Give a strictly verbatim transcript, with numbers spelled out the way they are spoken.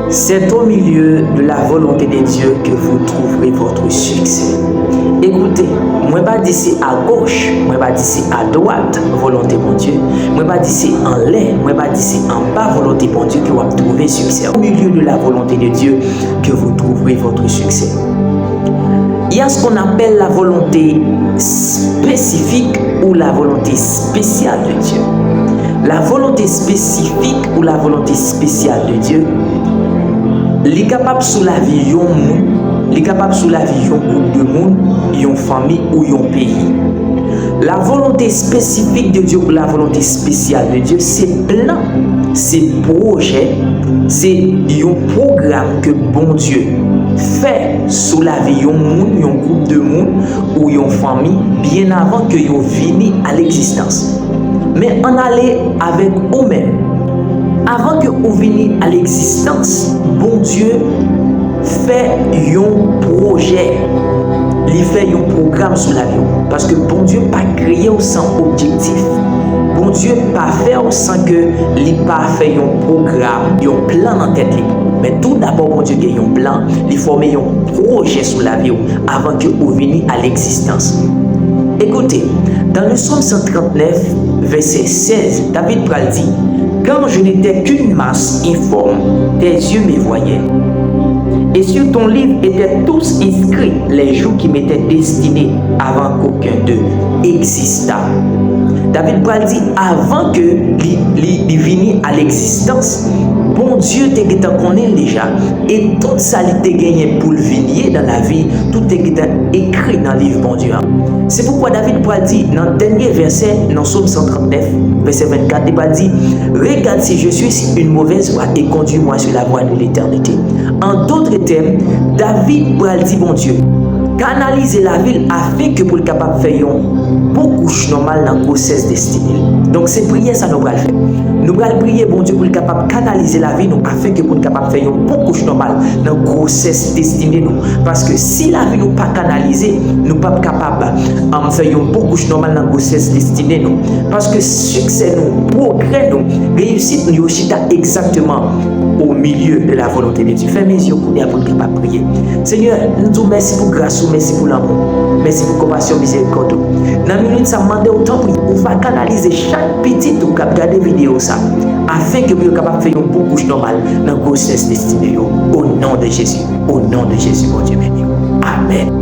C'est au milieu de la volonté de Dieu que vous trouverez votre succès. Ekoute, mwen pa di se a goch, mwen pa di se a dwat volonte Bondye, mwen pa di se anlè, mwen pa di se anba volonte Bondye ke w ap twouve siksè. Au milieu de la volonté de Dieu que vous trouverez votre succès. Il y a ce qu'on appelle la volonté spécifique ou la volonté spéciale de Dieu. La volonté spécifique ou la volonté spéciale de Dieu, li kapab sou lavi yon moun, li kapab sou lavi yon gwoup de moun, yon fanmi ou yon peyi. La volonté spécifique de Dieu ou la volonté spéciale de Dieu, se plan, se pwojè, se yon pwogram ke Bondye fè sou lavi yon moun, yon gwoup de moun ou yon fanmi, byen avan ke yo vini a legzistans. Men ann ale avèk ou menm. Avan ke ou vini a legzistans, Bondye fè yon pwojè. Li fè yon pwogram sou lavi w. Paske Bondye pa kreye w san objektif. Bondye pa fè w san ke li pa fè yon pwogram, yon plan nan tèt li pou ou. Men tou dabò, Bondye gen yon plan, li fòme yon pwojè sou lavi w avan ke ou vini a legzistans. Écoutez, dans le psaume cent trente-neuf, verset seize, David pral di, Quand je n'étais qu'une masse informe, tes yeux me voyaient. Et sur ton livre étaient tous inscrits les jours qui m'étaient destinés avant qu'aucun d'eux existât. David pral di, avan ke li, li, li vini a legzistans, Bondye te gentan konnen l deja. E tout sa li te genyen pou l vin ye nan lavi, tout te gentan ekri nan liv Bondye a. Se poukwa David pral di nan dènye vèsè nan Sòm san trannèf, vèsè vennkat, li pral di, Regarde si je suis une mauvaise voie et conduis-moi sur la voie de l'éternité. An dòt tèm, David pral di Bondye, kanalize lavi l afen ke pou l kapab fè yon bon kouch nòmal nan gwosès destine l. Donk, se priyè sa nou pral fè. Nou pral priye Bondye pou l kapab kanalize lavi nou afen ke pou n kapab fè yon bon kouch nòmal nan gwosès destine nou. Paske si lavi nou pa kanalize, nou p ap kapab, um, fè yon bon kouch nòmal nan gwosès destine nou. Paske siksè nou, pwogrè nou, reyisit nou yo chita egzakteman au milieu de la volonté de Dieu. Fèmen zye w kounye a pou n kapab priye. Senyè, nou di w mèsi pou gras ou, mèsi pou lanmou, mèsi pou konpasyon, mizerikòd ou. Nan minit sa, m mande w, tanpri, ou va kanalize chak pitit ou k ap gade videyo sa, afen ke pou yo kapab fè yon bon kouch nòmal nan gwosès destine yo. O non de Jezi, o non de Jezi, Bondye beni w. Amèn.